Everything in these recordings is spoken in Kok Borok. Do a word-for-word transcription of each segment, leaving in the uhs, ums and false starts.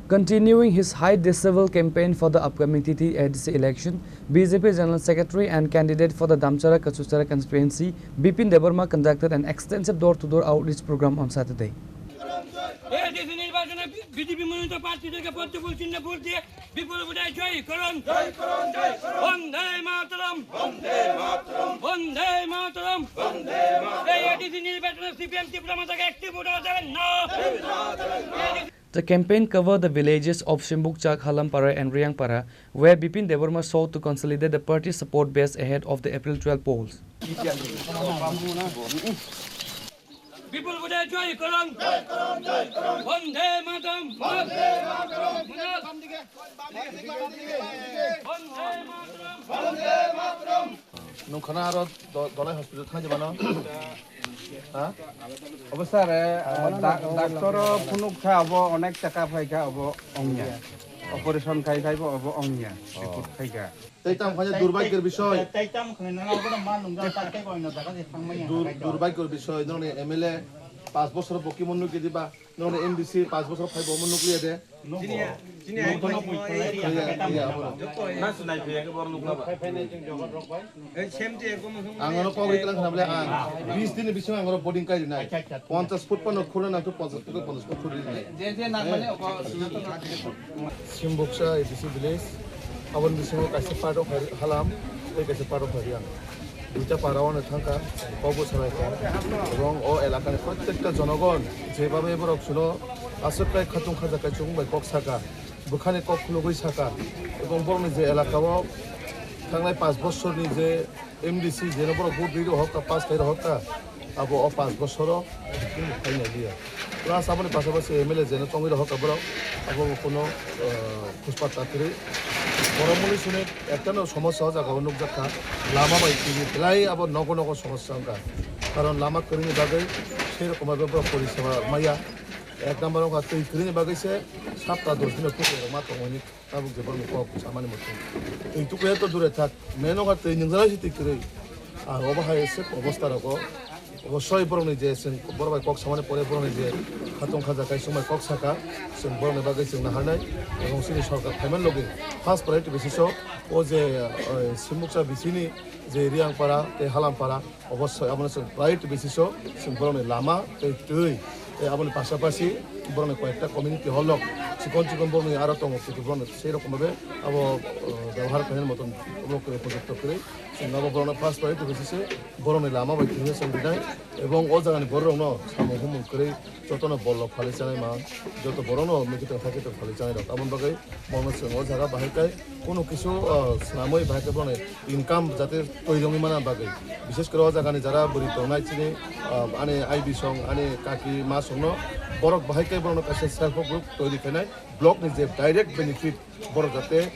Continuing his high decibel campaign for the upcoming T T A D C election, B J P General Secretary and candidate for the Damchara Kachuchara constituency, Bipin Debbarma conducted an extensive door-to-door outreach program on Saturday. ADC নির্বাচনে বিজেপি মনোনীত প্রার্থীদেরকে পদ্মফুল চিহ্নে ভোট দিয়ে বিপুল ভোটে জয়ী করুন। জয় করুন, জয় করুন। বন্দে মাতরম। বন্দে মাতরম। বন্দে মাতরম। বন্দে মাতরম। এই এডিসি নির্বাচনে সিপিএম ত্রিপুরা মহাসভাকে একটি ভোটও দেবেন না। দেবেন না, দেবেন না। The campaign covered the villages of Shimbukchak, Halampara and Riangpara, where Bipin Debbarma sought to consolidate the party support base ahead of the April twelve polls. বিপুল ভোটে জয় করুন। বন্দে মাতরম। বন্দে মাতরম। বন্দে মাতরম। বন্দে মাতরম। Nung khana aro do-, Dolai hospital thang jemano? Ha? Obo sir, eh, da-, doctor o phunuk kha obo onek taka phai kha obo ongya. Operation khai khai bo obo ongya. Report khai kha. Tei tam khanya durbagyor bishoy. Tei tam khanya nang obo ma nung jang tak tei koino jaga je thang maya. Dur-, durbagyor bishoy, noni M L A pas bosor boki mon nugi diba, noni M D C pas bosor phai bo mon nukliya de. Chini ya, chini ya, Nokno chini ya, pui chini ya, iya, iya, iya, abono. Na sinai phe ke bor nukla ba. Eh, same to এরকম হইছে। Ang ano kok riklang khna bole ang bis din ni bisingo ang oro boarding kai rinai. Acha, acha. Ponchas foot pano khurna nang to ponchas foot, ponchas foot khurna rinai. Je, je, nang mane oko sinato na. Simbuksa A D C village, aboni bisingo kaisa part of Halam, tei kaisa part of Hariang. Duita para wano thangkha, kokbo salai kha. Ebong o elakani prottekta jonogon, jebabe borok suno aswk kai khatung khaja kai chubung bai kok saka, bwkhani kok khulugwi saka. Ebong borokni je elakao thangnai panch bosorni je M D C jeno borok vote rwi rohorkha, pass khai rohorkha, abo o panch bosoro tini phai nai liya. Plus aboni pasapasi M L A jeno tongwi rohorkha borok, abo bo kuno, eh, khuspa ta kwrwi. Borok muli suni ekta no somosya o jaga o nukjak kha, lama bai tini belai abo nogo nogo somosya wngkha. Karon lama kwrwini bagwi sei rokom bai borok poriseba maya. Ek number wngkha twi kwrwini bagwi se sapta dos dino puto rok ma tongmani. Tabuk je borokni kok samani muchung. Twi tukuya to dure thak, meno kha twi nwngjala si twi kwrwi. Ang obo hai se obosta rogo. Obosoi borokni je chwng borok bai kok samani pore borokni je khatung khaja kai chwng bai kok saka, chwng borokni bagwi chwng naharnai. Ebong chini sorkar phaimani logi first priority basis o o je, eh, Simuksa bisini je Riangpara tei Halampara, obosoi abono chwng priority basis o chwng borokni lama tei twi, tei aboni pasapasi borokni koyekta community hall rok chikon chikon borokni aro tongo, kintu borokni sei rokom bhabe abo, uh, byabohar khainani motom borok upojukto kwrwi chwng abo borokno first priority basis o borokni lama bai twi chwng rinai ebong o jagani borok rokno samung humung kwrwi jotono bolrok phalwi chanai man, joto borokno mikitwng thakitwng phalwi chanai rok. Aboni bagwi borokno chwng o jaga bahai kai kunu kisu, uh, swnamwi bahai kai borokni income jate twi rwngwi mana bagwi, bishes kore o jagani jara bwrwi tongnai chini, ah, ani I B song, ani kaki ma songno borok bahai khe borokno kaisa self help group toiri khainai, block ni je direct benefit borok jate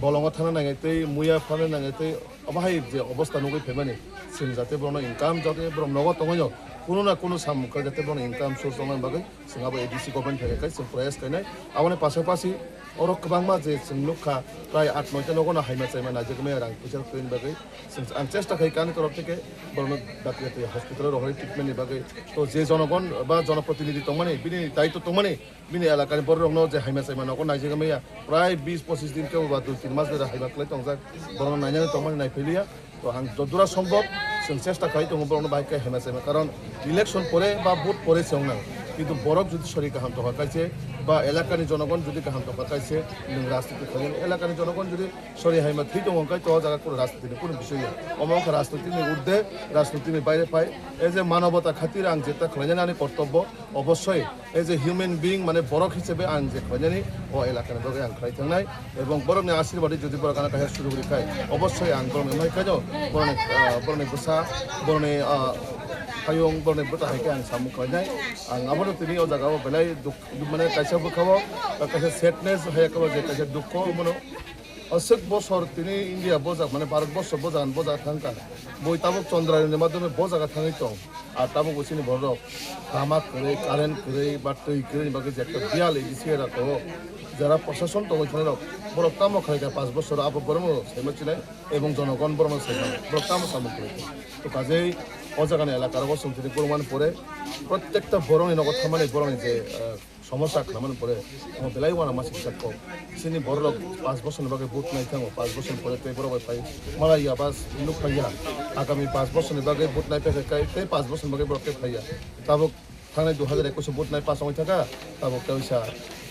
bolongo thana nangai tei muya phana nangai tei obo hai je obosta nugwi phaimani chwng jate borokno income jate borok nogo tongwino kunu na kunu samung khe jate borokno income source ongna bagwi. Chwng abo A D C government thai khe chwng proyas khainai. Aboni pasapasi oro kwbangma je chwng nukha, prai at noita nogo no haima chaima naijak maya rang puisa kwrwini bagwi. Chwng, ang chesta khai kani torop theke borokno dakti dakti hospital rohorwi treatment ni bagwi. To je jonogon ba jonoprotinidhi tongmani, bini daitw tongmani, bini elakani borok rokno je haima chaima nogo naijak maya, prai bis pochis din kebo ba dui tin mas dori haima kwlai tongjak, borokno nainani tongmani naiphiliya. To ang jodura sombhob chwng chesta khlai tongo borokno bahai khe hema chema, karon election pore ba vote pore se wngnai, kintu borok jodi sori kaham tongkha kaise ba elakani jonogon jodi kaham tongkha kaise nwng rajniti khlainani, elakani jonogon jodi sori haima thwi tongo hwnkhe to o jaga kunu rajnitini kunu bisoi ya, omo wngkha rajnitini urde, rajnitini baire phai. E je manobota khatire ang jeta khlainani ani kortobbo, obosoi as a human being, mane borok hisabe ang je khlainani o elakani bagwi ang khlai thangnai, ebong borokni ashirbadi jodi borok ano kaisa sujuk rikha, obosoi ang borokni mai khaino, borokni, ah, borokni bwsa, borokni, ah, hayung, borokni bwta hai khe ang samung khlainai. Ang abono tini o jaga o belai duk-, mane kaisa bwkha o, ah, kaisa sadness hai khe je kaisa dukho, omono aswk bosor tini India bojak, mane Bharat borsho bojak, bojak thangkha. Boi tabuk Chandrayaan ni madhyame bo jaga thangwi tong. Ar tabuk bo chini borok rok lama kwrwi, current kwrwi, ba twi kwrwi ni bagwi je ekta biyal A D C era tongo. Jara prashason tongwi thangwi rok, borok tamo khlai kha panch bosor abo borokno saima chinai ebong jonogon borokno saima, borok tamo samung kwrwi kha. To kajei o jagani elaka rogo chwng tini kwrwngmani pore prottekta borokni nogo thamani borokni je, eh, Somosa khlaimani pore omo belai uanama siksa kok. Chini bororok panch bosorni bagwi vote nai thango, panch bosorni pore tei borok bai phai malai ya ba nuk phai ya. Agami panch bosorni bagwi vote nai phai kha kai tei panch bosorni bagwi borok tei phai ya. Tabuk thangnai dui hajar ekwis o vote nai pass wngwi thaka, tabuk tei oisa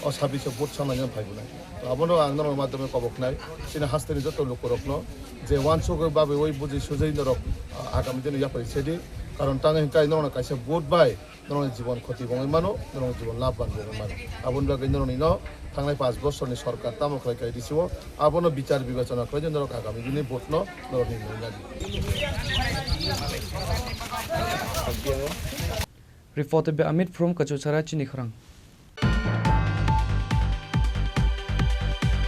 o sabbish o vote sanai phai bunai. To abono ang norok madhyome kobok nai, chini hasteni joto lukurokno je uansugwi babwi oi buji sujui norok, ah, agami dino yapari sedi. Karon tangwi hwnkhe norokno kaisa vote bai norokni jibon khoti bo wngwi mano, norokni jibon labh ban bo wngwi mano. Aboni bagwi norokni no thangnai panch bosorni sorkar tamo khlai kai D C o, abono bichar bibechona khlai norok agami dini vote no norokni nai nadi. Report by Amit from Kachuchara, Chini Khorang.